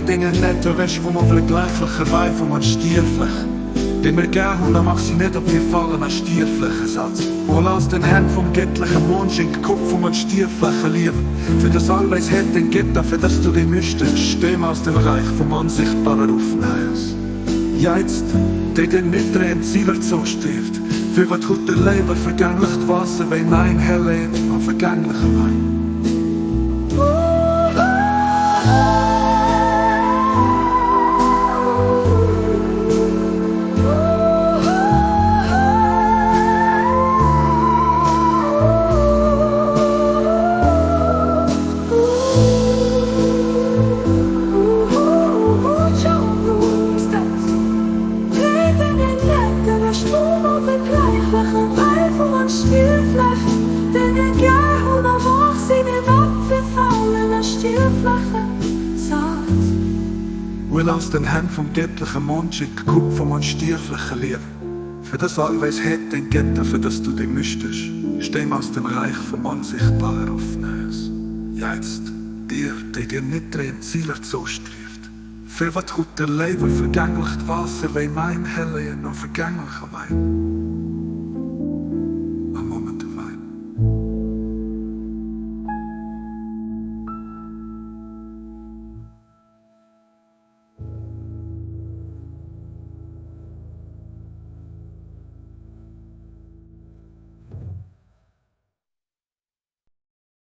Denge net ewech vum onvergläichleche Wei vum Onstierflechen, dee mir gär hunn, a mach si net op hir Fallen a stierfleche Satz. Hol aus den Hänn vum gëttleche Mondschénk d'Kupp vum onstierfleche Liewen, fir dass all Weisheet deng gëtt a fir dass du déi müchteg Stémm aus dem Reich vum Onsichtbare ruffen heiers. Jeitzt, déi den niddregen Ziler zoustreeft, Firwat hutt der léiwer vergänglecht Waasser wéi mäin hellen a vergängleche Wäin? Huel aus den Hänn vum gëttleche Mondschéck d'Kupp vum onstierfleche Liewen, fir dass all Weisheet deng gëtt a fir dass du déi müchteg Stémm aus dem Räich vum Onsichtbare ruffen héiers. Jäizt, dir, déi dir niddregen Ziler zoustrieft. Firwat hutt der léiwer vergänglecht Waasser wéi mäin hellegen a vergängleche Wäin?